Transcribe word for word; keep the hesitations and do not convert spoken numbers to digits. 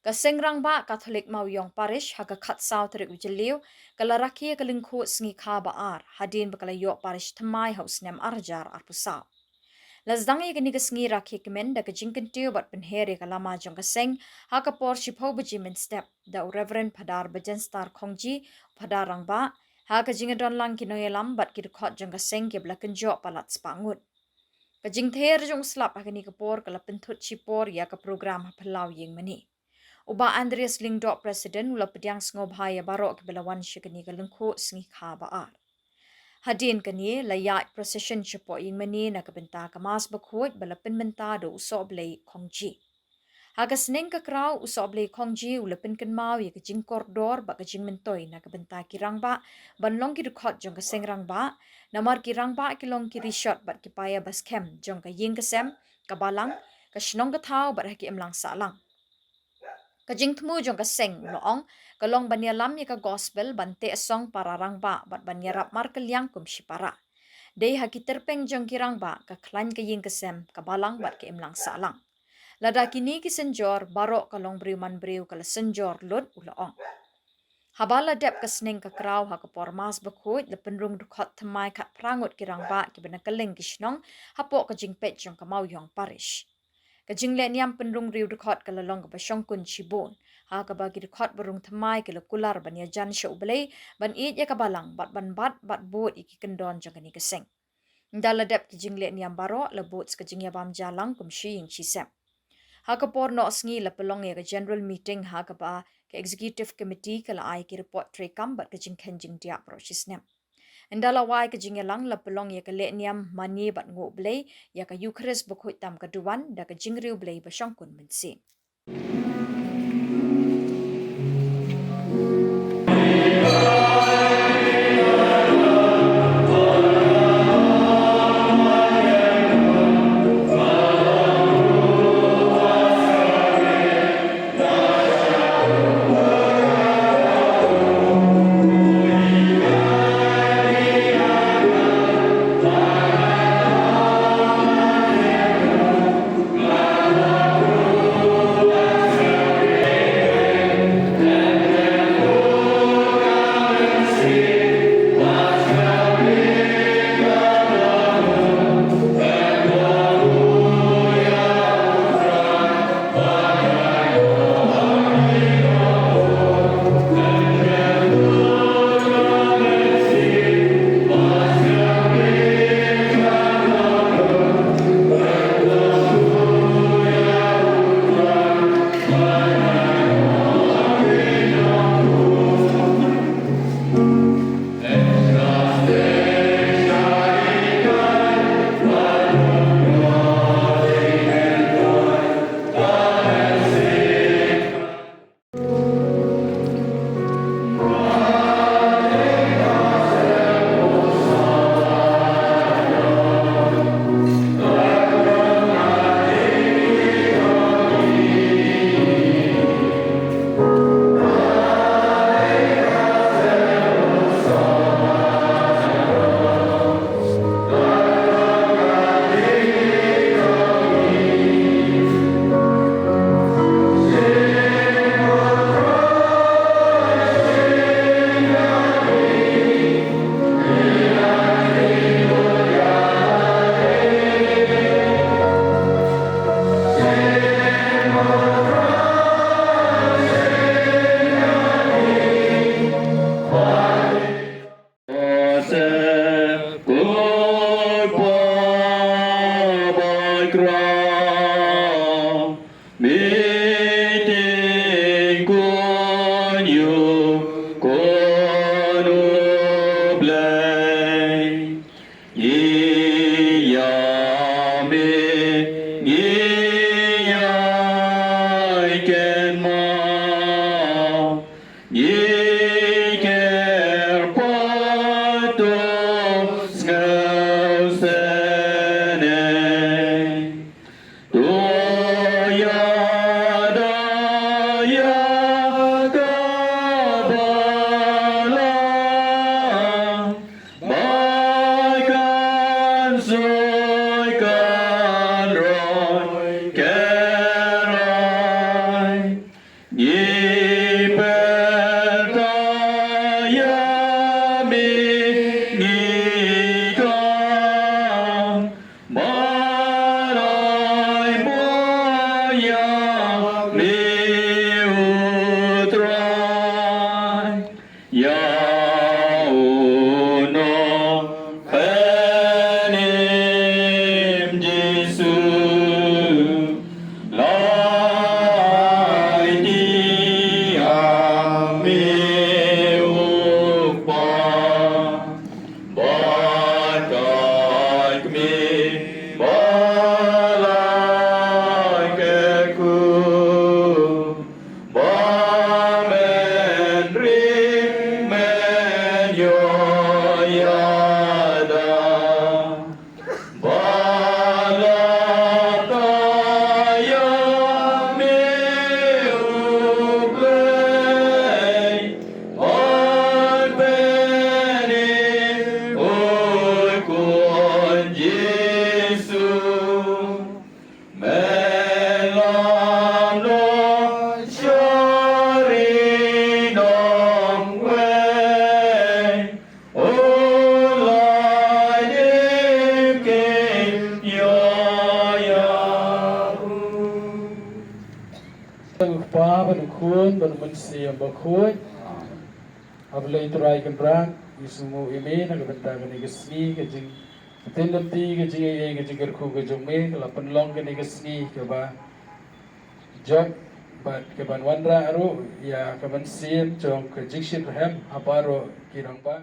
Ka Seng Rangbah Katholik Mawïong Parish ha ka khatsaw tarik u Jylliew ka la rakhe ïa ka lyngkhuh sngi kha ba ar hadien ba ka la ïoh parish thymmai ha u snem ar hajar arphew saw. La sdang ïa kane ka sngi rakhe kmen da ka jingkyntiew bad pynher ïa ka lama jong ka seng ha ka por shiphew baje mynstep da u Reverend Phadar Bajenstar Khongji, Phadar Rangbah, ha ka jingdon lang ki nongïalam bad ki dkhot jong ka seng kiba la kynjoh palat spah ngut. Ka jingther jong u slap ha kane ka por ka la pynthut shipor ïa ka program ha phyllaw ïing mane. U Bah Andreas Lyngdoh, President, u la pdiang sngewbha ïa baroh kiba la wan sha kane ka lyngkhuh sngi kha ba ar. Hadien kane la ïaid procession shapoh ïing mane na ka bynta ka Mass Bakhuid ba la pynmynta da u Sohblei Khongji. Ha ka sneng ka kraw u Sohblei Khongji u la pynkynmaw ïa ka jingkordor bad ka jingmyntoi na ka bynta ki rangbah ban long ki dkhot jong ka seng rangbah, namar ki rangbah ki long ki rishot bad ki paia ba skhem jong ka ïing ka sem, ka balang, ka shnong ka thaw bad ha ki imlang sahlang. Ka jingthmu jong ka seng, u la ong, ka long ban ïalam ïa ka gospel, ban teh song para rangbah bad ban ïarap markylliang kum shipara. Dei ha ki tyrpeng jong ki rangbah ka khlaiñ ka ïing ka sem, ka balang bad ka imlang sahlang. Lada kine ki synjor, baroh ka longbriew manbriew ka la synjor lut, u la ong. Haba la dep ka sneng ka kraw ha ka por Mass Bakhuid la pynrung dkhot thymmai khatphra ngut ki rangbah kiba na kylleng ki shnong hapoh ka jingpeit jong ka Mawïong Parish. Ka jingleh niam pynrung riew dkhot ka la long kaba shongkun shibun, ha kaba ki dkhot ba rung thymmai ki la kular ban ïajan sha U Blei, ban ïeit ïa ka balang bad ban bat bad bud ïa ki kyndon jong kane ka seng. Ynda la dep ki jingleh niam baroh la bud ka jingïabam ja lang kum shi ïing shi sem. Ha ka por noh sngi la pynlong ïa ka general meeting ha kaba ka executive committee ka la ai ki report treikam bad ka jingkheiñ jingdiah baroh shi snem. Ynda la wai ka jingïalang la pynlong ïa ka leh niam mane bad nguh Blei ïa ka Eucharist Bakhuid tam ka duwan da ka jingriewblei ba shongkun mynsiem. Ngi ker pat to sngewsynei. To ïada ïa ka balang ba kan soi kan roi ker ai. Ngi pyrta ïa me, ngi kyrpad, ai mo ïa me, U Trai. Ïa u nongpynim Jisu, la aiti ha me, U Kpa. Bad ka kmie ba la kyrkhu, ba men ri men ïoh ïada. Ba la kyrpad ïa me, U Blei, ban pyni, O Khun Jisu. Me lam lo shari nong wei, o lai dip ki ïoh ïa u. Tang Kpa bad u Khun bad u Mynsiem Bakhuid. Amen. Haba lei Trai Kynrad, ngi sngewnguh ïa me na ka bynta kane ka sngi, ka jingpyntip lynti, ka jingaiei, ka jingkyrkhu ka jong me, ka la pynlong kane ka sngi kaba jop bad kaban wanrah ruh ïa ka mynsiem jong ka jingshit rhem ha baroh ki rangbah.